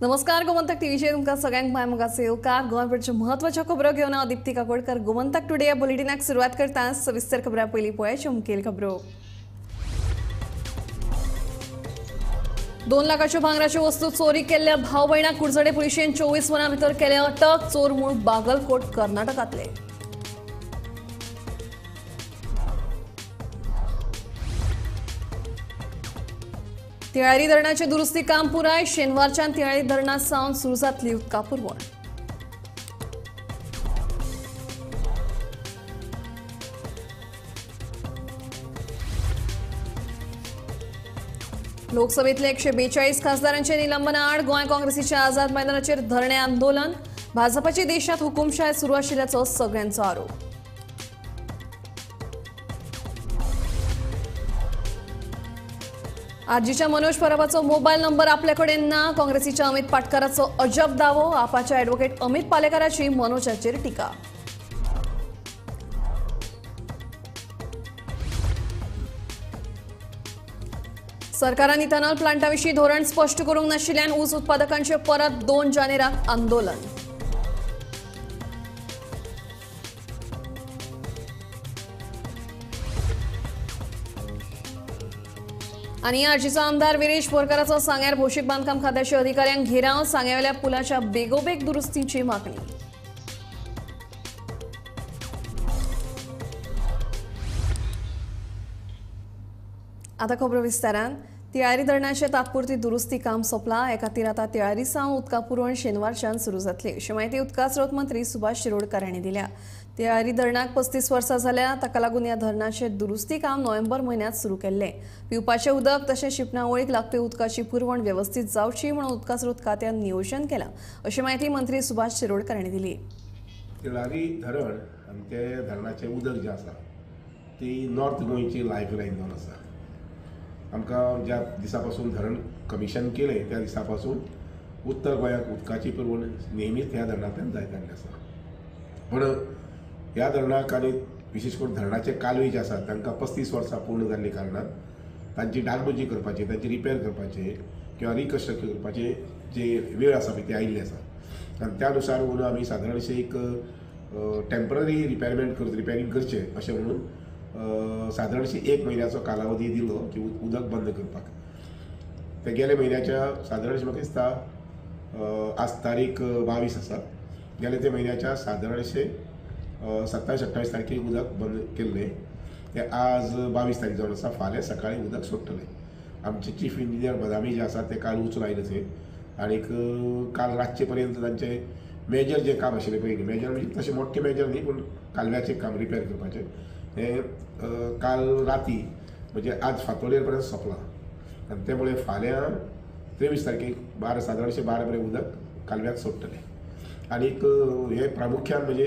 नमस्कार, गोमंतक टीव्हीचेर तुमकां सगळ्यांक माय मोगाचो येवकार. गोंयभरच्यो म्हत्वाच्यो खबरो घेवन हांव दीप्ती काकोडकर. गोमंतक टुडे ह्या बुलेटिनाक सुरवात करता. सविस्तर खबरां पयलीं पळयाच्यो मुखेल खबरो. 2 लाखाच्यो भांगराच्यो वस्तू चोरी केल्ल्या भाव भयणाक कुडचडे पुलिशेन 24 वरां भितर केले अटक. चोर मूळ बागलकोट कर्नाटकांतले. तिळारी धरणाचे दुरुस्ती काम पुराय. शेनवारच्यान तिळारी धरणात सावन सुरू जातली उदका पुरवण. लोकसभेतले 142 खासदारांचे निलंबना आड गोंय काँग्रेसीच्या आझाद मैदानाचेर धरणे आंदोलन. भाजपाची देशात हुकुमशाय सुरू आशिल्ल्याचो सगळ्यांचो आरोप. आरजीच्या मनोज परबाचो मोबायल नंबर आपल्याकडे ना. काँग्रेसीच्या अमित पाटकाराचो अजब दावो. आपाच्या ॲडव्होकेट अमित पालेकाराची मनोजाचेर टीका. सरकारान इथेनॉल प्लांटाविशीं धोरण स्पश्ट करूंक नाशिल्ल्यान ऊस उत्पादकांचे परत 2 जानेराक आंदोलन. आनी आरजीचो आमदार विरेश बोरकाराचो सांग्यार भौशीक बांदकाम खात्याच्या अधिकाऱ्यांक घेराव. सांग्यावेल्या पुलाच्या बेगोबेग दुरुस्तीची मागणी. आता खबरो विस्तारान. तिळारी धरणाचे तात्पुरती दुरुस्ती काम सोंपला. हे खातीर आतां तिळारी सावन उदका पुरवण शेनवारच्यान सुरू जातली अशी म्हायती उदका स्रोत मंत्री सुभाष शिरोडकर हांणी दिल्या. तिळारी धरणाक 35 वर्सां जाल्या. ताका लागून ह्या धरणाचे दुरुस्ती काम नोव्हेंबर म्हयन्यांत सुरू केल्लें. पिवपाचें उदक तशें शिंपणावळीक लागपी उदकाची पुरवण वेवस्थीत जावची म्हणून उदका स्रोत खात्यान नियोजन केलां अशी म्हायती मंत्री सुभाष शिरोडकर हांणी दिली. तिळारी धरण आनी ते धरणाचें उदक जें आसा ती नॉर्थ गोंयची लायफ लायन जावन आसा. आमकां ज्या दिसा पासून धरण कमिशन केलें त्या दिसा पासून उत्तर गोंयाक उदकाची पुरवण नेहमीच ह्या धरणांतल्यान जायत आयिल्ली आसा. पूण ह्या धरणाक आनी विशेश करून धरणाचे कालवे जे आसात तांकां 35 वर्सां पूर्ण जाल्ल्या कारणान तांची डागडुजी करपाची, तांची रिपेर करपाची किंवा रिकन्स्ट्रक्शन करपाची जे वेळ आसा पळय ती आयिल्ली आसा. आनी त्या नुसार म्हणून आमी सादारणशें एक टेम्पररी रिपेरमेंट रिपेरींग करचें अशें म्हणून सादारणशी 1 म्हयन्याचो कालावधी दिलो की उदक बंद करपाक. ते गेल्या म्हयन्याच्या सादारणशें म्हाका दिसता आज तारीख 22 आसा. गेल्या त्या म्हयन्याच्या सादारणशें 27-28 तारखेक उदक बंद केल्लें. ते आज 22 तारीख जावन आसा. फाल्यां सकाळीं उदक सोडटलें. आमचे चीफ इंजिनियर बदामी जे आसा ते काल वचून आयले थंय आनीक काल रातचे पर्यंत तांचे मेजर जें काम आशिल्लें पयलीं, मेजर म्हणजे तशें मोठें मेजर न्ही पूण कालव्याचें काम रिपेर करपाचें हें काल राती म्हणजे आज फांतोडेर पर्यंत सोंपलां. आनी त्यामुळे फाल्यां 23 तारखेक 12 सादारणशें 12 पर्यंत उदक कालव्याक सोडटलें. आनीक हें प्रामुख्यान म्हणजे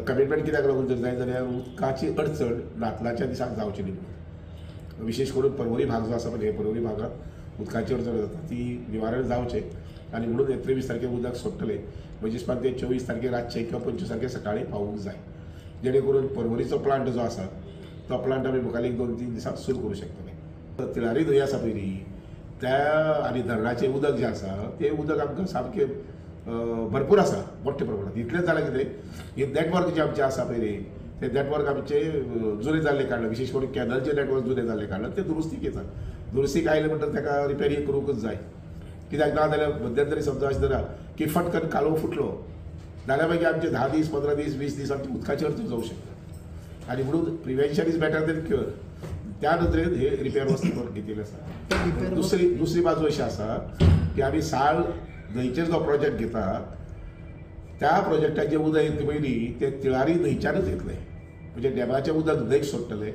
कमिटमेंट कित्याक लागून जर जाय जाल्यार उदकाची अडचण नातलाच्या दिसाक जावची न्ही म्हणून. विशेश करून पर्वरी भाग जो आसा पळय, पर्वरी भागांत उदकाची अडचण जाता ती निवारण जावचें आनी म्हणून हे 23 तारखेक उदक सोडटलें. म्हणजे ते 24 तारखेक रातचें किंवा 25 तारखेक सकाळीं पावूंक जाय, जेणे करून पर्वरीचो प्लांट जो आसा तो प्लांट आमी मुखार 1-2-3 दिसांत सुरू करूं शकतले. तिळारी न्हंय आसा पयली त्या आनी धरणाचें उदक जें आसा तें उदक आमकां सामकें भरपूर आसा मोठ्या प्रमाणात. इतलेंच जालें कितें हे नेटवर्क जें आमचें आसा पळय न्ही ते नेटवर्क आमचे जुने जाल्ले कारणान, विशेश करून कॅनलचे नेटवर्क जुने जाल्ले कारणान ते दुरुस्तीक येता. दुरुस्तीक आयले म्हणटकच ताका रिपेरींग करूंकच जाय. कित्याक ना जाल्यार मध्यंतरी समजा अशें जाता की फटकन कालो फुटलो जाल्यार मागीर आमचे 10 दीस 15 दीस 20 दीस आमची उदकाची अडचण जावंक शकता. आनी म्हणून prevention is better than cure त्या नदरेन हे रिपेर वस्त घेतिल्लें आसा. दुसरी बाजू अशी आसा की आमी साळ न्हंयचेर जो प्रोजेक्ट घेता त्या प्रोजेक्टाचें उदक येतलें पयलीं तें तिळारी न्हंयच्यानच येतलें. म्हणजे डॅमाचें उदक न्हंयक सोडटलें,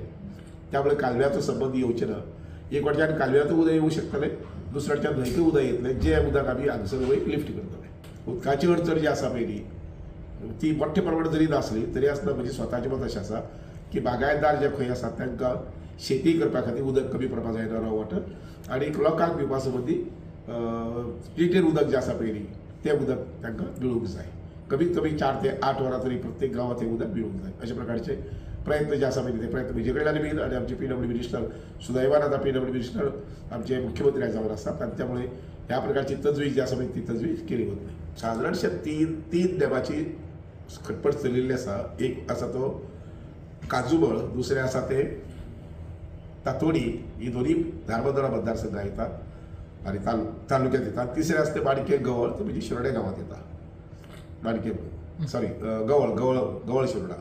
त्यामुळे कालव्याचो संबंद येवचें ना. एक वाटच्यान कालव्याचो उदक येवंक शकतलें, दुसऱ्या वाटच्यान न्हंयकूय उदक येतलें, जें उदक आमी हांगसर वयर लिफ्ट करतले. उदकाची अडचण जी आसा पयलीं ती मोठ्या प्रमाणात जरी नासली तरी आसतना म्हजें स्वताचें मत अशें आसा की बागायतदार जे खंय आसात तांकां शेती करपा खातीर उदक कमी पडपाक जायना रॉ वॉटर, आनी लोकांक पिवपा संबंदी ट्रिटेड उदक जें आसा पयलीं तें उदक तांकां मेळूंक जाय. कमीत कमी 4 ते 8 वरां तरी प्रत्येक गांवांत हें उदक मेळूंक जाय. अशा प्रकारचे प्रयत्न जे आसा पळय ते प्रयत्न म्हजे कडल्यान बीन आनी आमचे पीडब्ल्यू मिनिस्टर सुदैवान आतां पीडब्ल्यू मिनिस्टर आमचे मुख्यमंत्री जावन आसात आनी त्यामुळे ह्या प्रकारची तजवीज जी आसा पळय ती तजवीज केली वतली. सादारणशे तीन डॅमाची खटपट चलिल्ली आसा. एक आसा तो काजूबळ, दुसरें आसा ते तातोडी, ही दोनी धारबांदोडा मतदारसंघात येता आनी तालुक्यात येता. तिसरें आसा ते माणके गवळ, ते म्हणजे शिरोड्या गांवांत येता, माणके सॉरी गवळ गवळ गवळ शिरोडा.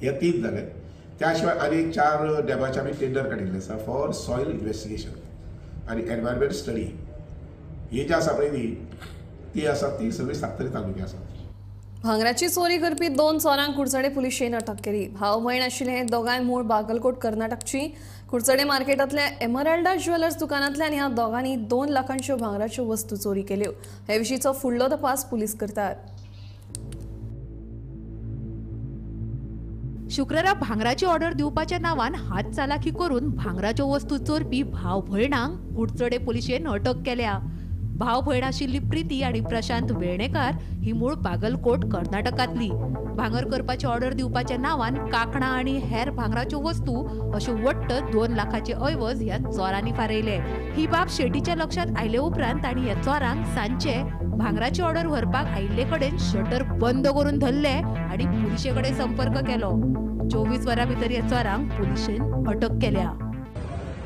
हे 3 जाले. त्या शिवाय आनी 4 डॅमाचे आमी टेंडर काडिल्ले आसा फॉर सॉयल इन्वेस्टिगेशन आनी एनवायरमेंट स्टडी. ही जी आसा पळय न्ही ती आसा ती सगळी सात्तरी तालुक्या आसा. भांगराची चोरी करपी 2 चोरांक कुडचडे पुलिशेन अटक केली. भाव भयण आशिल्ले हे दोगांय मूळ बागलकोट कर्नाटकची. कुडचडे मार्केटांतल्या एमराल्डा ज्वेलर्स दुकानांतल्यान ह्या दोगांनी 2 लाखांच्यो भांगराच्यो वस्तू चोरी केल्यो. हे विशींचो फुडलो तपास पुलीस करतात. शुक्रारा भांगराची ऑर्डर दिवपाच्या नांवान हात चालाखी करून भांगराच्यो वस्तू चोरपी भाव भयणांक कुडचडे पुलिशेन अटक केल्या. भाव भयण आशिल्ली प्रीती आनी प्रशांत वेर्णेकार ही मूळ बागलकोट कर्नाटकांतली. भांगर करपाची ऑर्डर दिवपाच्या नांवान कांकणां आनी हेर भांगराच्यो वस्तू अश्यो वट्ट 2 लाखाचे ऐवज ह्या चोरांनी फारयले. ही बाब शेटीच्या लक्षात आयले उपरांत तांणी ह्या चोरांक सांजचे भांगराची ऑर्डर व्हरपाक आयिल्ले कडेन शटर बंद करून धरले आनी पुलिशे कडेन संपर्क केलो. 24 वरां भितर ह्या चोरांक पुलिशेन अटक केल्या.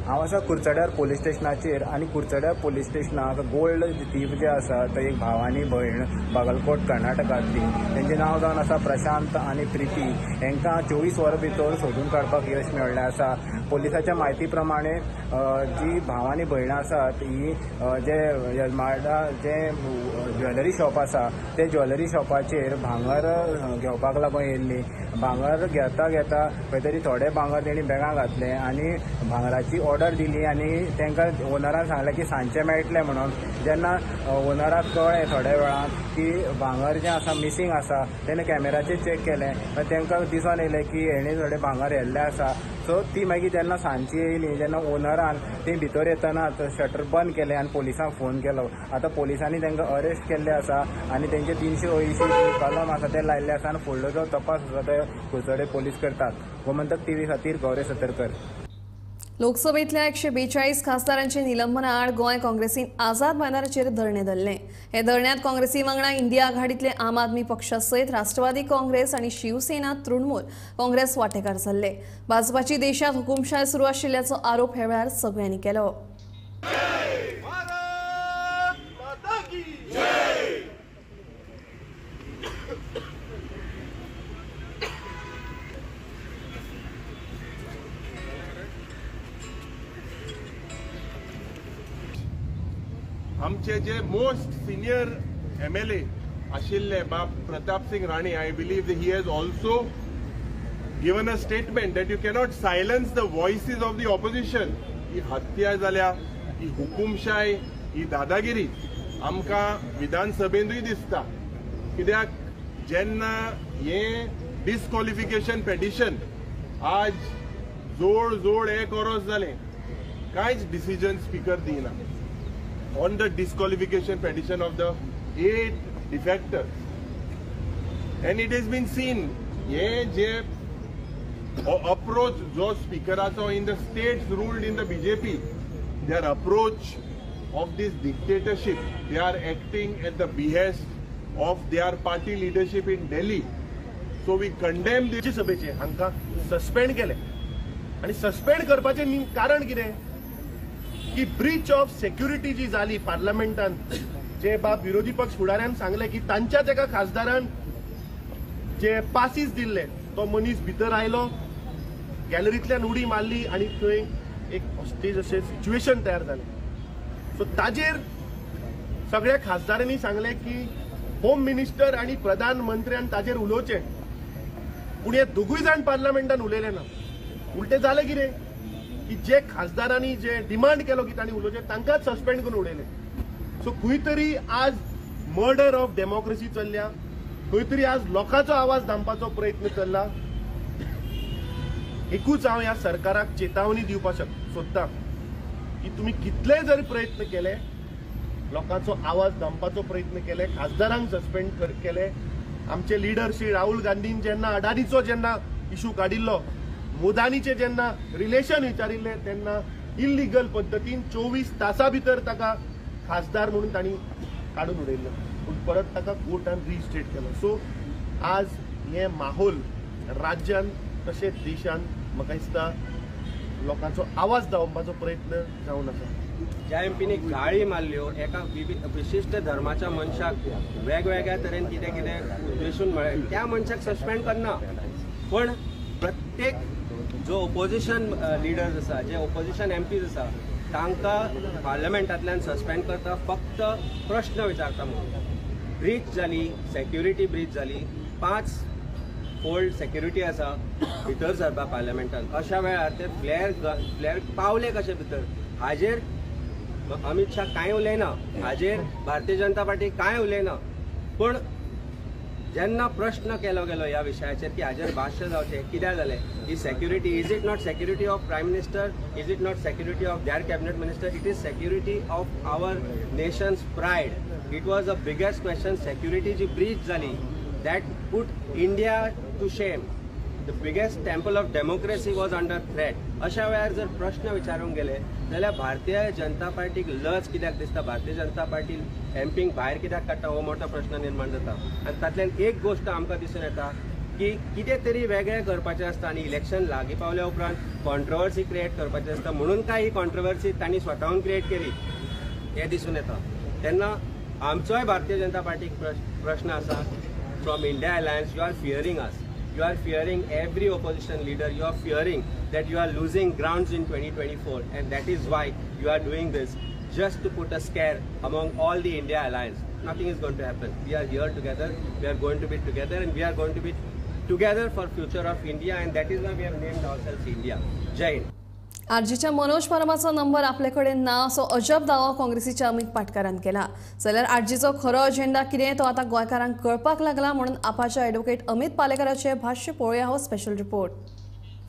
हांव आसा कुडचड्यार पोलीस स्टेशनाचेर आनी कुडचड्यार पोलीस स्टेशनाक गोल्ड थीफ जे आसा ते एक भाव आनी भयण बागलकोट कर्नाटकांतली, तेंचें नांव जावन आसा प्रशांत आनी प्रिती. हेंकां 24 वरां भितर सोदून काडपाक यश मेळ्ळें आसा. पोलिसाच्या म्हायती प्रमाणे जी भाव आनी भयणां आसात ही जे यलमार्डा जे ज्वेलरी शॉप आसा ते ज्वेलरी शॉपाचेर भांगर घेवपाक लागून येयल्ली. भांगर घेता घेता खंय तरी थोडे भांगर तेणी बॅगां घातले आनी भांगराची ऑर्डर दिली आनी तांकां ओनरान सांगलें की सांजचें मेळटलें म्हणून. जेन्ना ओनराक कळ्ळें थोड्या वेळान की भांगर जें आसा मिसींग आसा, तेन्ना कॅमेराचेर चॅक केलें, तांकां दिसून येयलें की हेणें थोडें भांगर व्हेल्लें आसा. सो ती मागीर जेन्ना सांजची येयली जेन्ना ओनरान ती भितर येतना शटर बंद केलें आनी पोलिसांक फोन केलो. आतां पोलिसांनी तांकां अरेस्ट केल्ले आसा आनी तेंचे 380 कलम आसा ते लायिल्ले आसा आनी फुडलो जो तपास आसा ते कुडचडे पोलीस करतात. गोमंतक टीव्ही खातीर गौरी सतरकर. लोकसभेतल्या 142 खासदारांचे निलंबना आड गोंय काँग्रेसीन आझाद मैदानाचेर धरणें धरलें. हे धरण्यांत काँग्रेसी वांगडा इंडिया आघाडीतले आम आदमी पक्षा सयत राष्ट्रवादी काँग्रेस आनी शिवसेना तृणमूल काँग्रेस वांटेकार जाल्ले. भाजपाची देशांत हुकुमशाय सुरू आशिल्ल्याचो आरोप ह्या वेळार सगळ्यांनी केलो. आमचे जे मोस्ट सिनियर MLA आशिल्ले बाब Pratap Singh Rane, I believe he has also given a statement that you cannot silence the voices of the opposition. ही हत्या जाल्या, ही हुकुमशाय, ही दादागिरी आमकां विधानसभेंतूय दिसता. कित्याक जेन्ना हें डिस्क्वॉलिफिकेशन पेटिशन आज जोड जोड एक वरस जालें, कांयच डिसिजन स्पिकर दिना on the disqualification petition of the 8 defectors. And it has been seen, हे जे approach जो स्पीकराचो in the states ruled in the BJP, their approach of this dictatorship, they are acting at the behest of their party leadership in Delhi. So we condemn this. राज्यसभेचे हांकां suspend केले आनी suspend करपाचें कारण कितें की breach of security जी जाली पार्लमेंटान, जे बाब विरोधी पक्ष फुडाऱ्यान सांगलें की तांच्याच एका खासदारान जे पासीस दिल्ले तो मनीस भितर आयलो, गॅलरींतल्यान उडी मारली आनी थंय एक हॉस्टेज अशें सिच्युएशन तयार जालें. सो ताजेर सगळ्या खासदारांनी सांगलें की होम मिनिस्टर आनी प्रधानमंत्र्यान ताजेर उलोवचें, पूण हे दोगूय जाण पार्लमेंटान उलयले ना. उलटें जालें कितें की जे खासदारांनी जे डिमांड केलो की तांणी उलोवचें तांकांच सस्पेंड करून उडयलें. सो खंय तरी आज मर्डर ऑफ डेमोक्रेसी चल्ल्या, खंय तरी आज लोकांचो आवाज दामपाचो प्रयत्न चल्ला. एकूच हांव ह्या सरकाराक चेतावणी दिवपाक सोदता की तुमी कितले जरी प्रयत्न केले, लोकांचो आवाज दामपाचो प्रयत्न केले, खासदारांक सस्पेंड केले, आमचे लिडर श्री राहुल गांधीन जेन्ना अडानीचो जेन्ना इशू काडिल्लो, मोदानीचे जेन्ना रिलेशन विचारिल्लें तेन्ना इल्लिगल पद्दतीन 24 तासां भितर ताका खासदार म्हणून तांणी काडून उडयल्लो, पूण परत ताका कोर्टान रिस्टेट केलो. सो आज हे माहोल राज्यान तशेंच देशान म्हाका दिसता लोकांचो आवाज दामपाचो प्रयत्न जावन आसा. ज्या एमपीनी गाळी मारल्यो एका विशिश्ट धर्माच्या मनशाक वेगवेगळ्या तरेन कितें कितें उद्देशून म्हळें त्या मनशाक सस्पेंड करना, पण प्रत्येक जो ओपोजिशन लिडर्स आसा, जे ओपोजिशन एमपीज आसा तांकां पार्लमेंटांतल्यान सस्पेंड करता फक्त प्रश्न विचारता म्हणून. ब्रीच जाली, सेक्युरिटी ब्रीच जाली, 5 फोल्ड सेक्युरिटी आसा भितर सरपा पार्लमेंटान, अशा वेळार ते फ्लॅर पावले कशे भितर हाजेर अमित शाह कांय उलयना, हाजेर भारतीय जनता पार्टी कांय उलयना. पूण जेन्ना प्रश्न केलो गेलो ह्या विशयाचेर की हाजेर भाश्य जावचें कित्याक जालें, ही security is it not security of prime minister, is it not security of their cabinet minister, it is security of our nation's pride. It was a biggest question. Security ji breach जाली that put India to shame. The biggest temple of democracy was under threat. अशा वेळार जर प्रश्न विचारूंक गेले जाल्यार भारतीय जनता पार्टीक लज कित्याक दिसता, भारतीय जनता पार्टी एमपींक भायर कित्याक काडटा हो मोठो प्रश्न निर्माण जाता. आनी तातल्यान एक गोश्ट आमकां दिसून येता की कितें तरी वेगळें करपाचें आसता आनी इलेक्शन लागीं पावल्या उपरांत कॉन्ट्रोवर्सी क्रिएट करपाचें आसता, म्हणून काय ही कॉन्ट्रोवर्सी तांणी स्वताहून क्रिएट केली हें दिसून येता. तेन्ना आमचोय भारतीय जनता पार्टीक प्रश्न आसा, from India Alliance you are fearing us, you are fearing every opposition leader, you are fearing that you are losing grounds in 2024 and that is why you are doing this, just to put a scare among all the India Alliance. Nothing is going to happen. We are here together, we are going to be together and we are going to be together for future of India and that is why we have named ourselves India. Jai Hind. आरजीच्या मनोज परबाचो number आपल्याकडे ना असो अजब दावो काँग्रेसीच्या अमित पाटकारान केला. जाल्यार आरजीचो खरो अजेंडा कितें तो आतां गोंयकारांक कळपाक लागला म्हणून आपाच्या एडवोकेट अमित पालेकराचे भाष्य पळोवया हो स्पेशल रिपोर्ट.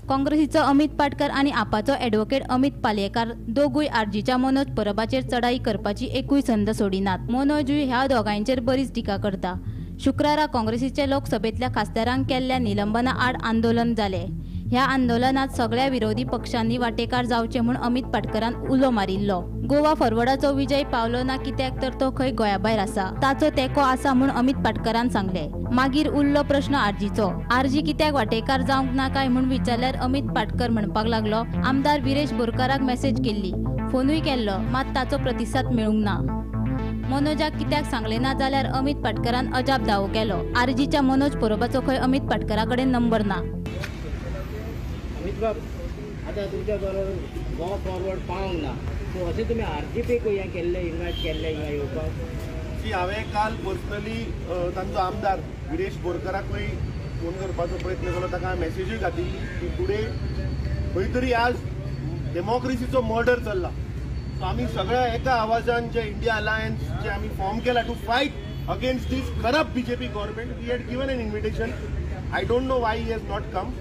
काँग्रेसीचो अमित पाटकर आनी आपाचो एडवोकेट अमित पालयेकार दोगूय आरजीच्या मनोज परबाचेर चढाई करपाची एकूय संद सोडिनात. मनोजूय ह्या दोगांयचेर बरीच टिका करता. शुक्रारा काँग्रेसीच्या लोकसभेंतल्या खासदारांक केल्ल्या निलंबना आड आंदोलन जालें. ह्या आंदोलनात सगळ्या विरोधी पक्षांनी वाटेकार जावचे म्हूण अमित पाटकरान उलो मारिल्लो. गोवा फॉरवर्डाचो विजय पावलो ना कित्याक तर तो खंय गोंया भायर आसा, ताचो तेंको आसा म्हूण अमित पाटकरान सांगलें. मागीर उरलो प्रश्न आरजीचो. आरजी कित्याक वाटेकार जावंक ना काय म्हूण विचारल्यार अमित पाटकर म्हणपाक लागलो, आमदार विरेश बोरकाराक मॅसेज केल्ली, फोनूय केल्लो, मात ताचो प्रतिसाद मेळूंक ना. मनोजाक कित्याक सांगलें ना जाल्यार अमित पाटकरान अजाप दावो केलो. आरजीच्या मनोज परबाचो खंय अमित पाटकरा कडेन नंबर ना. आतां तुमच्या बरोबर गोवा फॉरवर्ड पावंक ना, सो अशें तुमी आरजीपीक हें केल्लें, इन्वायट केल्लें हिंगा येवपाक? सी, हांवें काल पर्सनली तांचो आमदार विरेश बोरकराकूय फोन करपाचो प्रयत्न केलो, ताका मॅसेजूय घातिल्ली की फुडें खंय तरी आज डेमोक्रेसीचो मर्डर चल्ला. सो आमी सगळ्या एका आवाजान जे इंडिया अलायन्स जे आमी फॉर्म केला to fight against this corrupt BJP government, we had given an invitation. I don't know why he has not come.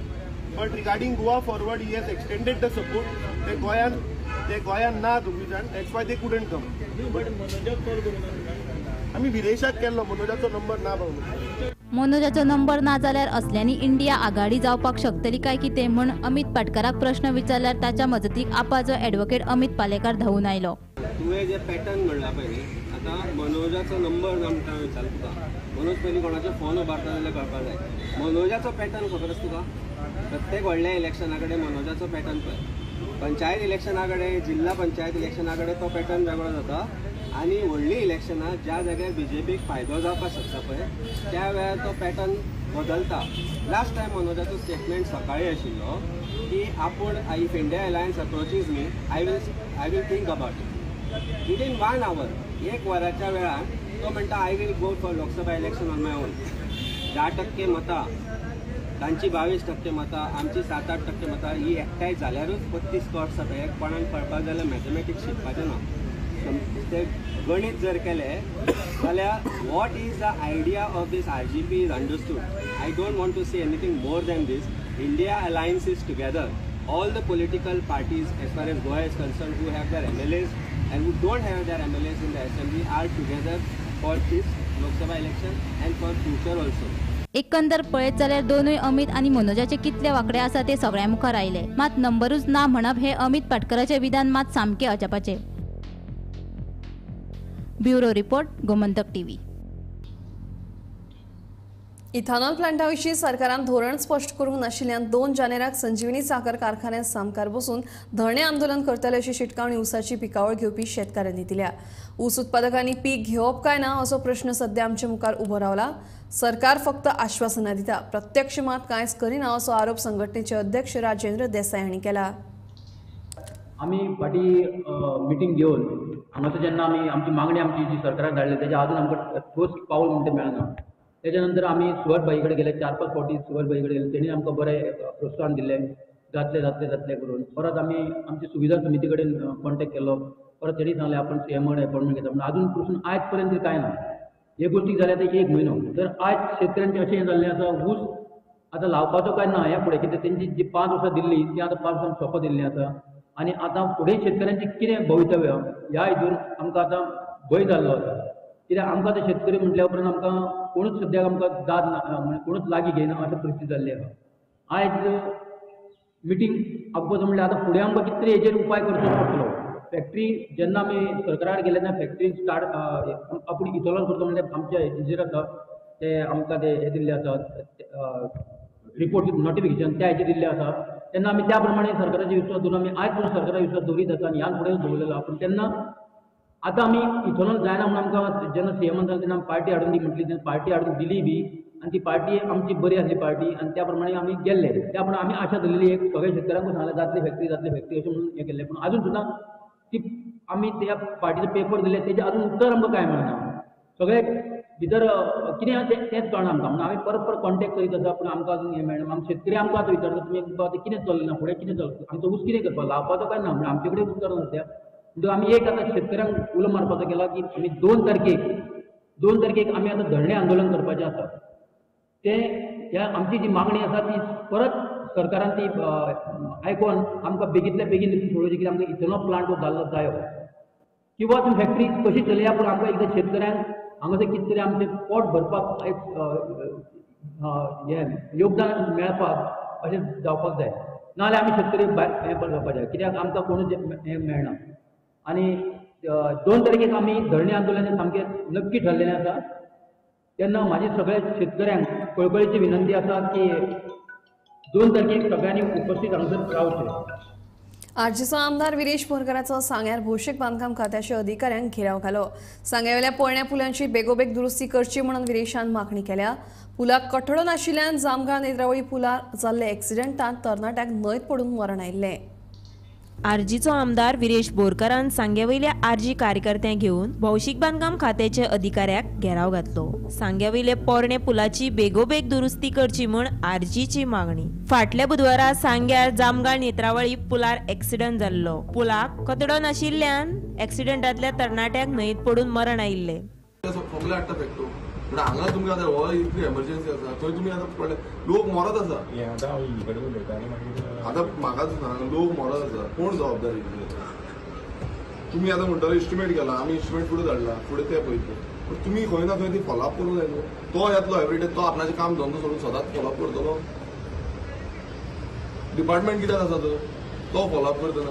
But regarding Goa Forward, he has extended the support. They Goyan na दोगूय, that's why they couldn't come. But मनोजाक call करूं ना? आमी विरेशाक केल्लो, मनोजाचो number ना बाबू. मनोजाचो number ना जाल्यार असल्यांनी इंडिया आघाडी जावपाक शकतली काय कितें म्हूण अमित पाटकराक प्रश्न विचारल्यार ताच्या मजतीक आपाचो एडवोकेट अमित पालेकार धांवून आयलो. तुवें जे पॅटर्न म्हणला पळय न्ही, आतां मनोजाचो नंबर आमकां विचारता तुका, मनोज पयलीं कोणाचो फोन उबारता जाल्यार कळपाक जाय. मनोजाचो पॅटर्न खबर आसा तुका? प्रत्येक व्हडल्या इलेक्शना कडेन मनोजाचो पॅटर्न पळय, पंचायत इलेक्शना कडेन, जिल्हा पंचायत इलेक्शना कडेन तो पॅटर्न वेगळो जाता आनी व्हडलीं इलेक्शनां ज्या जाग्यार बीजेपीक फायदो जावपाक शकता पळय त्या वेळार तो पॅटर्न बदलता. लास्ट टायम मनोजाचो स्टेटमेंट सकाळीं आशिल्लो की आपूण if India Alliance approaches me I will think about it. Within 1 hour, एक वराच्या वेळान तो म्हणटा I will go for Lok Sabha election on my own. 10% मतां तांची, 22% मतां, आमची 7-8% मतां, ही एकठांय जाल्यारूच 32 कॉर्स जाता. हे कोणाक कळपाक जाल्यार मॅथमॅटिक्स शिकपाचें ना, ते गणीत जर केलें जाल्यार what is the idea of this RGP is understood. I don't want to say anything more than this. India Alliance is together. All the political parties as far as Goa is concerned who have their MLAs and who don't have their MLAs in the assembly are together for this Lok Sabha election and for future also. एकंदर पळयत जाल्यार दोनूय अमित आनी मनोजाचे कितले वांकडे आसा ते सगळ्या मुखार आयले, मात नंबरूच ना म्हणप हे अमित पाटकराचे विधान मात सामकें अजापाचें. Bureau report, Gomantak TV. Ethanol Plantae विशीं सरकारान धोरण स्पश्ट करूंक नाशिल्ल्यान 2 जानेराक संजीवनी साखर कारखान्यात सामकार बसून धरणे आंदोलन करतले अशी शिटकावणी ऊसाची पिकावळ घेवपी शेतकारांनी दिल्या. ऊस उत्पादकांनी पीक घेवप काय ना असो प्रश्न सध्या आमचे मुखार उबो रावला. सरकार फक्त आश्वासनां दिता, प्रत्यक्ष मात कांयच करिना असो आरोप संघटनेचे अध्यक्ष राजेंद्र देसाय हांणी केला. आमी फाटीं मिटींग घेवन हांगासर जेन्ना आमी आमची मागणी आमची जी सरकाराक धाडली तेच्या आजून आमकां ठोस पावल म्हणटा मेळना. तेच्या नंतर आमी सुभाष भाई कडेन गेले, 4-5 फावटी सुभाष भाई कडेन गेले, तेणी आमकां बरें प्रोत्साहन दिलें, जातलें जातलें जातलें करून. परत आमी आमची सुविधा समिती कडेन कॉन्टेक्ट केलो, परत तेणी सांगलें आपण सी एम कडेन अपॉयंटमेंट घेता, पूण आजून पसून आयज पर्यंत कांय ना. हे गोश्टीक जाल्या आतां 1 म्हयनो. तर आयज शेतकऱ्यांचें अशें हें जाल्लें आसा, ऊस आतां लावपाचो काय ना ह्या फुडें, कित्याक तेंची जी 5 वर्सां दिल्ली ती आतां 5 वर्सां सोंपत दिल्ली आसा आनी आतां फुडें शेतकऱ्यांचें कितें भवितव्य ह्या हितून आमकां आतां भंय जाल्लो आसा. कित्याक आमकां आतां शेतकरी म्हटल्या उपरांत आमकां कोणूच सद्याक आमकां दाद ना, म्हणजे कोणूच लागीं घेयना अशें परिस्थिती जाल्ली आसा. आयज मिटींग आपोवपाचो म्हणल्यार आतां फुडें आमकां कितें तरी हेजेर उपाय करचो पडटलो. फॅक्टरी जेन्ना आमी सरकारार गेले तेन्ना फॅक्टरी स्टार्ट आपूण इथेनॉल करता म्हणल्यार आमच्या हेजेर आसा ते आमकां ते हे दिल्ले आसा रिपोर्ट नोटिफिकेशन त्या हेजेर दिल्ले आसा. तेन्ना आमी त्या प्रमाणे सरकाराचे विश्वास दवरून आमी आयज पसून सरकाराचो विश्वास दवरीत आसा आनी ह्यान फुडें दवरलेलो आसा. पूण तेन्ना आतां आमी इथेनॉल जायना म्हणून आमकां जेन्ना सी एमान सांगलें तेन्ना आमी पार्टी हाडून दी म्हटली, तेन्ना पार्टी हाडून दिली बी आनी ती पार्टी आमची बरी आसली पार्टी आनी त्या प्रमाणे आमी गेल्ले. त्या प्रमाणे आमी आशा धरलेली एक सगळ्या शेतकऱ्यांकूय सांगलें जातली फॅक्टरी जातली फॅक्टरी अशें म्हणून हें केल्लें. पूण आजून सुद्दां ती आमी त्या पार्टीचो पेपर दिले तेजें आजून उत्तर आमकां कांय मेळना. सगळे भितर कितें आसा तेंच कळना आमकां, म्हणून आमी परत परत कॉन्टेक्ट करीत आसा पूण आमकां अजून हें मेळना. आमचे शेतकरी आमकां आतां विचारता तुमी आतां कितें चल्लें ना, फुडें कितें चल्लां, आमचो ऊस कितें करपाक लावपाचो काय ना, म्हणून आमचे कडेन उत्तर ना सद्या. म्हणटकच आमी एक आतां शेतकऱ्यांक उलो मारपाचो केला की आमी 2 तारखेक आमी आतां धरणे आंदोलन करपाचें आसा. तें ह्या आमची जी मागणी आसा ती परत सरकारान ती आयकोन आमकां बेगींतल्या बेगीन सोडोवची, कित्याक आमकां इथेनॉल प्लांट हो जाल्लो जायो किंवा ती फॅक्टरी कशी चलया, पूण आमकां एकदां शेतकऱ्यांक हांगासर कितें तरी आमचें पोट भरपाक एक हें योगदान मेळपाक अशें जावपाक जाय. नाजाल्यार आमी शेतकरी भायर हें जावपाक जाय, कित्याक आमकां कोणूच हें मेळना. आनी 2 तारखेक आमी धरणे आंदोलन सामकें नक्की ठरलेलें आसा. तेन्ना म्हाजी सगळ्या शेतकऱ्यांक कळकळीची विनंती आसा की 2 तारखेक सगळ्यांनी उपस्थित हांगासर रावचें. आरजीचो आमदार विरेश बोरकाराचो सांग्यार भौशीक बांदकाम खात्याच्या अधिकाऱ्यांक घेराव घालो. सांग्यावेल्या पोरण्या पुलांची बेगोबेग दुरुस्ती करची म्हणून विरेशान मागणी केल्या. पुलाक कठडो नाशिल्ल्यान जामगाळ नेत्रावळी पुलार जाल्ल्या एक्सिडेंटांत तरणाट्याक न्हंयत पडून मरण आयिल्लें. आरजीचो आमदार विरेश बोरकारान सांग्यावयल्या आरजी कार्यकर्त्यांक घेवन भौशीक बांदकाम खात्याच्या अधिकाऱ्याक घेराव घातलो. सांग्यावयले पोरणे पुलाची बेगोबेग दुरुस्ती करची म्हूण आरजीची मागणी. फाटल्या बुधवारा सांग्यार जामगाळ नेत्रावळी पुलार एक्सिडंट जाल्लो. पुलाक कतडो नाशिल्ल्यान एक्सिडंटांतल्या तरणाट्याक न्हंयत पडून मरण आयिल्लें. हांगा तुमकां आतां हो इतली एमर्जन्सी आसा, थंय तुमी आतां पडले लोक मरत आसा. आतां म्हाका सांग, लोक मरत आसा, कोण जबाबदारी? तुमी आतां म्हणटले इस्टिमेट केला, आमी इस्टिमेट फुडें धाडला, फुडें ते पळयतले, पूण तुमी खंय ना खंय ती फॉलोअप करूंक जाय न्हू. तो येतलो एवरी डे, तो आपणाचें काम धंदो सोडून सदांच फॉलोअप करतलो. डिपार्टमेंट कित्याक आसा तो फॉलोअप करतलो.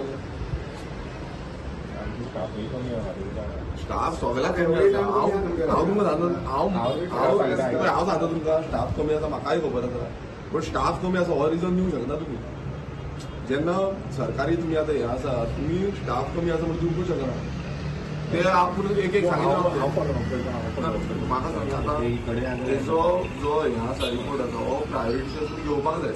स्टाफ सगळ्याक कमी आसा. हांव तुमकां सांगता, हांव सांगता तुमकां स्टाफ कमी आसा, म्हाकाय खबर आसा, पूण स्टाफ कमी आसा हो रिजन दिवंक शकना तुमी. जेन्ना सरकारी तुमी आतां हें आसा, तुमी स्टाफ कमी आसा म्हणून दिवंकूच शकना. ते आपूण एक एक सांगितलं. म्हाका सांग आतां तेजो जो हें आसा रिपोर्ट आसा हो प्रायोरिटीचेर तुमी घेवपाक जाय.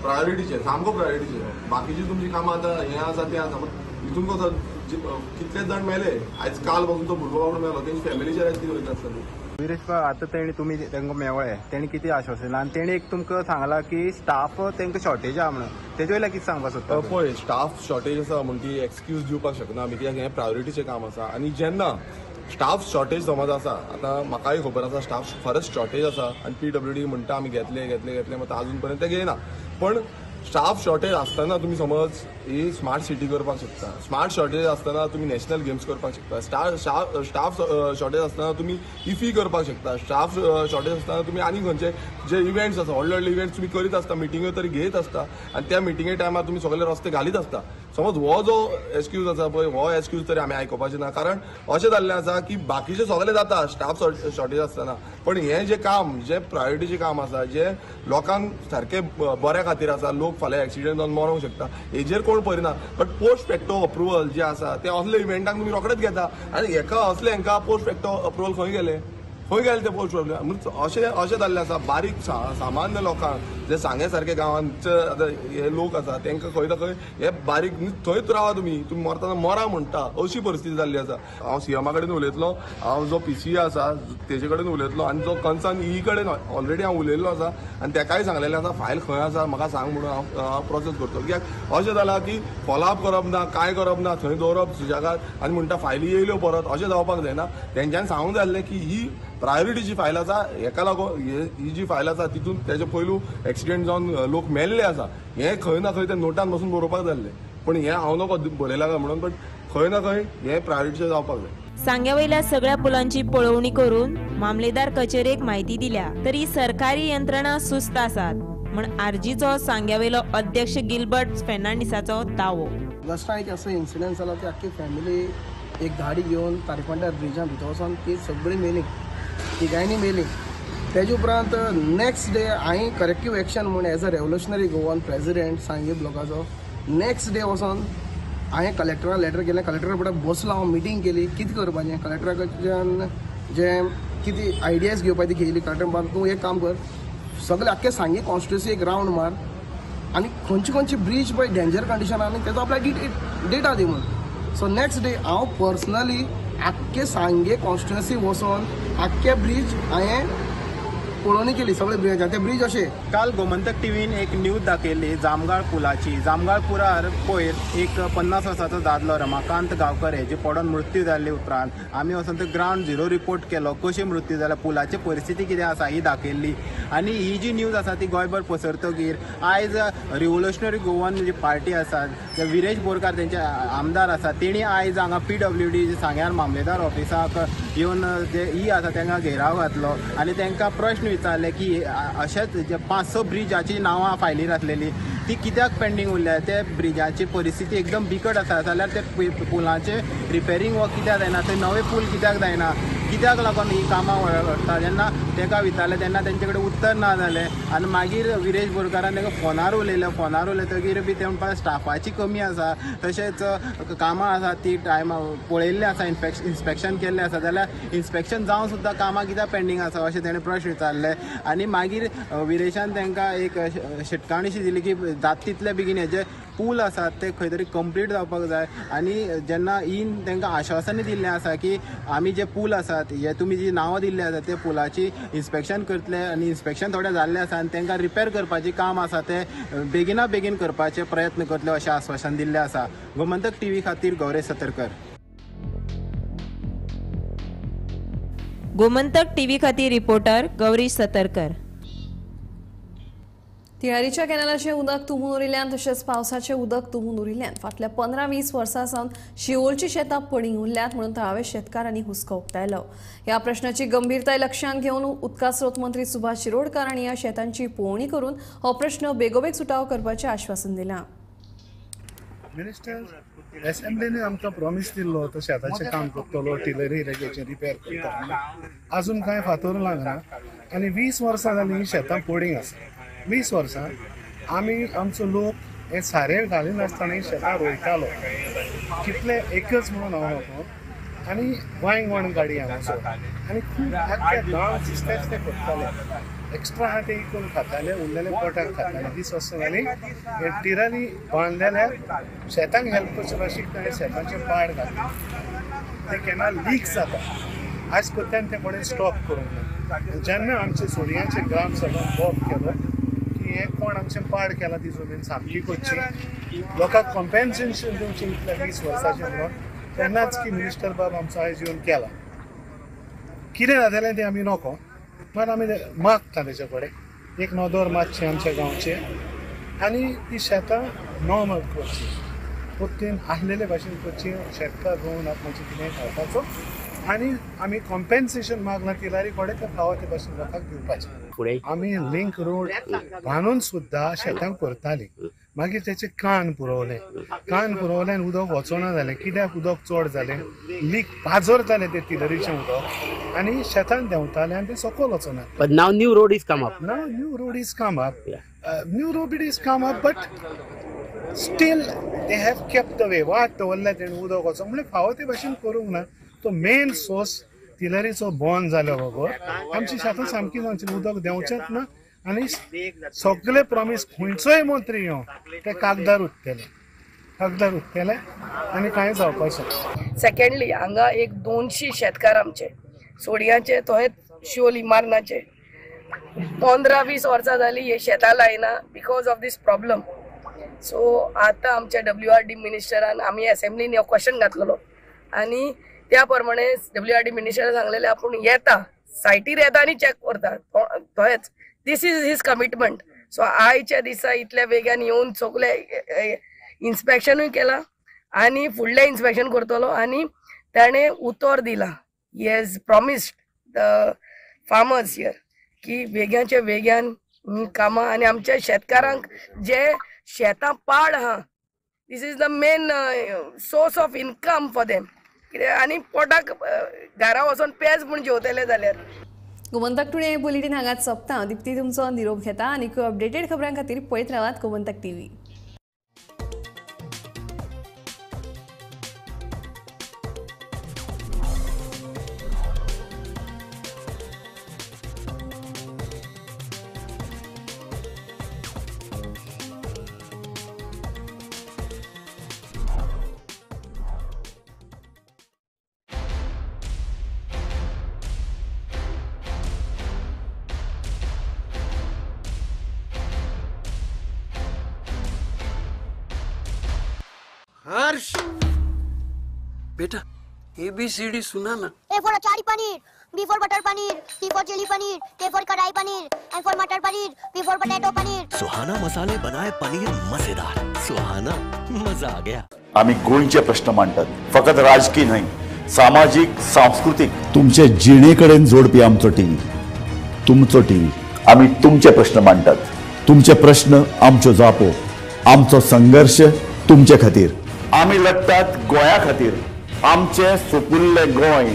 प्रायोरिटीचेर, सामको प्रायोरिटीचेर. बाकीची तुमची कामां आतां हें आसा तें आसा, पूण हितून कसो कितलेच जाण मेले आयज, काल पासून तो भुरगो बाबडो मेलो, तेंची फॅमिलीचेर आयज कितें वयता आसतलें. विरेश बाब, आतां तेणी तुमी तांकां मेवळे, तेणी कितें आश्वासन आनी तेणी एक तुमकां सांगलां की स्टाफ तांकां शॉर्टेज आहा म्हणून, तेजे वयल्यान कितें सांगपाक सोदता? पळय, स्टाफ शॉर्टेज आसा म्हण ती एक्सक्यूज दिवपाक शकना आमी, कित्याक हें प्रायोरिटीचें काम आसा. आनी जेन्ना स्टाफ शॉर्टेज समज आसा, आतां म्हाकाय खबर आसा स्टाफ खरेंच शॉर्टेज आसा आनी पीडब्ल्यूडी म्हणटा आमी घेतले घेतले घेतले, मात आजून पर्यंत ते घेयना. पण स्टाफ शॉर्टेज आसतना तुमी समज ही स्मार्ट सिटी करपाक शकता, स्मार्ट शॉर्टेज आसतना तुमी नॅशनल गेम्स करपाक शकता, स्टाफ शॉर्टेज आसतना तुमी इफी करपाक शकता, स्टाफ शॉर्टेज आसतना तुमी आनी खंयचे जे इव्हेंट्स आसा, व्हडले व्हडले इव्हेंट्स तुमी करीत आसता, मिटिंग्यो तरी घेयत आसता आनी त्या मिटिंगे टायमार तुमी सगळे रस्ते घालीत आसता. समज हो जो एक्सक्यूज आसा पळय हो एक्सक्यूज तरी आमी आयकुपाचें ना, कारण अशें जाल्लें आसा की बाकीचें सगळें जाता स्टाफ शॉर्टेज आसतना, पण हें जें काम जें प्रायोरिटीचें काम आसा जें लोकांक सारकें बऱ्या खातीर आसा, लोक फाल्यां एक्सिडंट जावन मरोंक शकता हेजेर कोण पळयना, बट पोस्ट फॅक्टो अप्रुवल जें आसा तें असले इव्हेंटांक तुमी रोखडेच घेता आनी हेका असले हेंकां पोस्ट फॅक्टो अप्रुवल खंय गेले, खंय गेले ते पोस्ट फॅक्टो. अशें अशें जाल्लें आसा बारीक सामान्य लोकांक जे सांगे सारके गांवांचे आतां हे लोक आसा तांकां खंय ना खंय हे बारीक थंयच रावा तुमी, तुमी मरतना मरा म्हणटा अशी परिस्थिती जाल्ली आसा. हांव सीएमा कडेन उलयतलो, हांव जो पीसी आसा तेजे कडेन उलयतलो आनी जो कन्सर्न ई कडेन ऑलरेडी हांव उलयल्लो आसा आनी तेकाय सांगलेलें आसा फायल खंय आसा म्हाका सांग म्हणून हांव प्रोसेस करतलो. कित्याक अशें जालां की फॉलोअप करप ना, कांय करप ना, थंय दवरप सुशेगाद आनी म्हणटा फायली येयल्यो परत, अशें जावपाक जायना. तेंच्यांनी सांगूंक जाय आसलें की ही प्रायोरिटीची फायल आसा, हेका लागून ही जी फायल आसा तितून तेजे पयलू एक्सिडंट जावन लोक मेल्ले आसा, हें खंय ना खंय ते नोटान बसून बरोवपाक जाल्लें, पूण हें हांव नको बरयलां काय म्हणून, बट खंय ना खंय हें प्रायोरिटीचें जावपाक जाय. सांग्या वयल्या सगळ्या पुलांची पळोवणी करून मामलेदार कचेरेक म्हायती दिल्या तरी सरकारी यंत्रणा सुस्त आसात म्हण आरजीचो सांग्या वयलो अध्यक्ष गिलबर्ट फेर्नांडीसाचो दावो. ऑगस्टा एक असो इन्सिडंट जाला की आख्खी फॅमिली एक गाडी घेवन तारखोंड्यार ब्रिजा भितर वचोन ती सगळी मेली, तिगांयनी मेली. तेजे उपरांत नेक्स्ट डे हांवें करेक्टीव एक्शन म्हूण as a revolutionary Goan president Sanguem ब्लॉकाचो next day वचोन हांवें कलेक्टराक लेटर केलें. कलेक्टरा फुडें बसलो हांव, मिटींग केली कितें करपाचें, कलेक्टरा कडच्यान जें कितें आयडियाज घेवपाची ती घेयली. कलेक्टर म्हणपाक तूं एक काम कर, सगळे आख्खे सांगे कॉन्स्टिट्युन्सी एक रावंड मार आनी खंयची खंयची ब्रीज पळय डेंजर कंडिशन आनी तेजो आपल्याक डेटा दी म्हूण. सो नेक्स्ट डे हांव पर्सनली आख्खे सांगे कॉन्स्टिट्युन्सी वचोन आख्खे ब्रीज हांवें पळोवणी केली, सगळे ब्रिज ते ब्रीज अशे. काल गोमंतक टीव्हीन एक न्यूज दाखयल्ली जामगाळ पुलाची. जामगाळ पुलार पयर एक 50 वर्साचो दादलो रमाकांत गांवकर हेजे पडोन मृत्यू जाल्ले उपरांत आमी वचोन तो ग्रावंड झिरो रिपोर्ट केलो, कशी मृत्यू जाल्या, पुलाची परिस्थिती कितें आसा ही दाखयल्ली. आनी ही जी न्यूज आसा ती गोंयभर पसरतगीर आयज रिव्होल्युशनरी गोवन जी पार्टी आसा, जे विरेश बोरकार तेंचे आमदार आसा, तेणी आयज हांगा PWD सांग्यार मामलेदार ऑफिसाक येवन जे ई आसा तांकां घेराव घातलो आनी तांकां प्रश्न विचारले की अशेंच जे 5-6 ब्रिजाची नांवां फायलीर आसलेली ती कित्याक पेंडींग उरल्या, ते ब्रिजाची परिस्थिती एकदम बिकट आसा जाल्यार ते पुलाचें रिपेरींग वर्क कित्याक जायना, ते नवे पूल कित्याक जायना, कित्याक लागून ही कामां व्हरता. जेन्ना ताका विचारलें तेन्ना तेंचे कडेन उत्तर ना जालें आनी मागीर विरेश बोरकारान ताका फोनार उलयलें. फोनार उलयतकीर बी ते म्हणपाक स्टाफाची कमी आसा, तशेंच कामां आसा ती टायमा पळयल्लीं आसा, इन्स्पेक्शन केल्लें आसा जाल्यार इन्स्पेक्शन जावन सुद्दां कामां कित्याक पेंडींग आसा अशें तेणें प्रश्न विचारले. आनी मागीर विरेशान तांकां एक शिटकावणीशी दिली की जाता तितले बेगीन हे जे पूल आसात ते खंय तरी कंप्लीट जावपाक जाय. आनी जेन्ना इन तांकां आश्वासनय दिल्लें आसा की आमी जे पूल आसात हे तुमी जी नांवां दिल्लीं आसा ते पुलाची इन्स्पेक्शन करतले आनी इन्स्पेक्शन थोडें जाल्लें आसा आनी तांकां रिपेर करपाचें काम आसा ते बेगिना बेगीन करपाचे प्रयत्न करतले अशें आश्वासन दिल्लें आसा. गोमंतक टीव्ही खातीर गौरेश सतरकर. गोमंतक टीव्ही खातीर रिपोर्टर गौरीश सतरकर. तिळारीच्या कॅनलाचें उदक तुंबून उरिल्ल्यान तशेंच पावसाचें उदक तुंबून उरिल्ल्यान फाटल्या 15-20 वर्सां सावन शिवोलची शेतां पडींग उरल्यात म्हणून थळाव्या शेतकारांनी हुस्को उक्तायलो. ह्या प्रश्नाची गंभीरताय लक्षांत घेवन उदका स्रोत मंत्री सुभाष शिरोडकर हांणी ह्या शेतांची पळोवणी करून हो प्रश्न बेगोबेग सुटावो करपाचें आश्वासन दिलां. मिनिस्टर असेंब्लीने आमकां प्रॉमीस दिल्लो तो शेताचें काम करतलो, टिलरी इरिगेशन रिपेर करतलो, अजून कांय फातोर लागना आनी 20 वर्सां जालीं शेतां पडींग आसा. 20 वर्सां आमी आमचो लोक हे सारें घालिनासतना शेतां रोयतालो, कितले एकच म्हणून हांव नको आनी वांयगण गाडी हांगासर आनी खूब आख्ख्या गांव दिसतेच ते करताले, एक्स्ट्रा आहा ते इकून खाताले, उरलेले पोटाक खाताले. 20 वर्सां जालीं हे टिराली बांदलेल्या शेतांक हेल्प करचे अशी ताणें शेतांचे पाड घातले, ते केन्ना लीक जाता आज पर्यंत ते कोणें स्टॉप करूंक ना. जेन्ना आमचे सोडयांचे ग्राम सभा बॉब केलो की हें कोण आमचें पाड केलां ती जमीन सामकी करची, लोकांक कॉम्पेन्सेशन दिवचें इतल्या 20 वर्साचें म्हणून, तेन्नाच की मिनिस्टर बाब आमचो आयज येवन केला. कितें जातलें तें आमी नको, मात आमी मागता तेच्या कडेन एक नदर मातशें आमच्या गांवचे आनी ती शेतां नॉर्मल करची, परतून आसलेले भाशेन करची, शेतकार रोवन आपणाचें कितें खावपाचो आनी आमी कॉम्पेन्सेशन मागलां तिलारी कडेन तें फावो ते भाशेन लोकांक दिवपाचें. आमी लिंक रोड बांदून सुद्दां शेतां करतालीं, मागीर तेचे कान पुरवले, कान पुरवल्यान उदक वचना जालें. कित्याक उदक चड जालें, लीक पाजरतालें तें तिलरीचें उदक आनी शेतान देंवतालें आनी तें सकयल वचना. But now new road is come up. Now new road is come up. New road is come up, but still they have kept the way. वाट दवरल्या तेणें उदक वचोंक, म्हणल्यार फावो ते भाशेन करूंक ना. तो मेन सोर्स तिलरीचो बंद जाल्या बगर आमची शेतां सामकी जावची, उदक देंवचेंच ना. आनी सगळे प्रॉमीस खंयचोय मंत्री येवं ते कागदार उरतले, कागदार उरतले आनी कांय जावपाक शकना. सेकंडली हांगा एक 200 शेतकार आमचे सोडयांचे तोहेच शिवोली मारनाचे 15-20 वर्सां जाली हे शेतां लायना because of this problem. So आतां आमच्या WRD मिनिस्टरान आमी एसेंब्लीन हो क्वेश्चन घातलेलो आनी त्या प्रमाणे WRD मिनिस्टरान सांगलेलें आपूण येता सायटीर येता आनी चॅक करता तोहेच. This is his commitment. So आयच्या दिसा इतल्या वेगान येवन सगळे इन्स्पेक्शनूय केलां आनी फुडलें इन्स्पेक्शन करतलो आनी ताणें उतर दिलां, he has promised the farmers here की वेग्याच्या वेग्यान कामां आनी आमच्या शेतकारांक जे शेतां पाड आहा, this is the main source of income for them. कित्याक आनी पोटाक घरा वचोन पेज म्हूण जेवतले जाल्यार. गोमंतक टुडे बुलेटीन हांगाच सोंपता. दीप्ती तुमचो निरोप घेता आनी अपडेटेड खबरां खातीर पळयत रावात गोमंतक टीव्ही. हर्ष बेटा ABCD सुना ना. A for achari paneer, B for butter paneer, C for chilli paneer, K for kadai paneer, M for matar paneer, P for potato paneer. Suhana मसाले बनाए पनीर मजेदार. सुहाना मजा आ गया. आम्ही गोंयचे प्रश्न मांडतात, फकत राजकीय न्हय, सामाजीक सांस्कृतिक. तुमचे जिणेकडेन जोडपी आमचो टीव्ही, तुमचो टीव्ही. आम्ही तुमचे प्रश्न मांडतात, तुमचे प्रश्न आमच्यो जापो, आमचो संघर्ष तुमचे खातीर. आमी लढतात गोंया खातीर, आमचे सुपुल्ले गोंय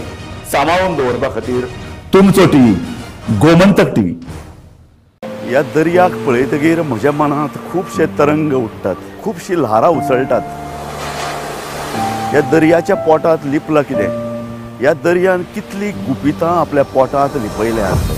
सांबाळून दवरपा खातीर. तुमचो टीव्ही, गोमंतक टीव्ही. ह्या दर्याक पळयतगीर म्हज्या मनांत खुबशे तरंग उठ्ठात, खुबशी ल्हारां उसळटात. ह्या दर्याच्या पोटांत लिपलां कितें? ह्या दर्यान कितलीं गुपितां आपल्या पोटांत लिपयल्यात.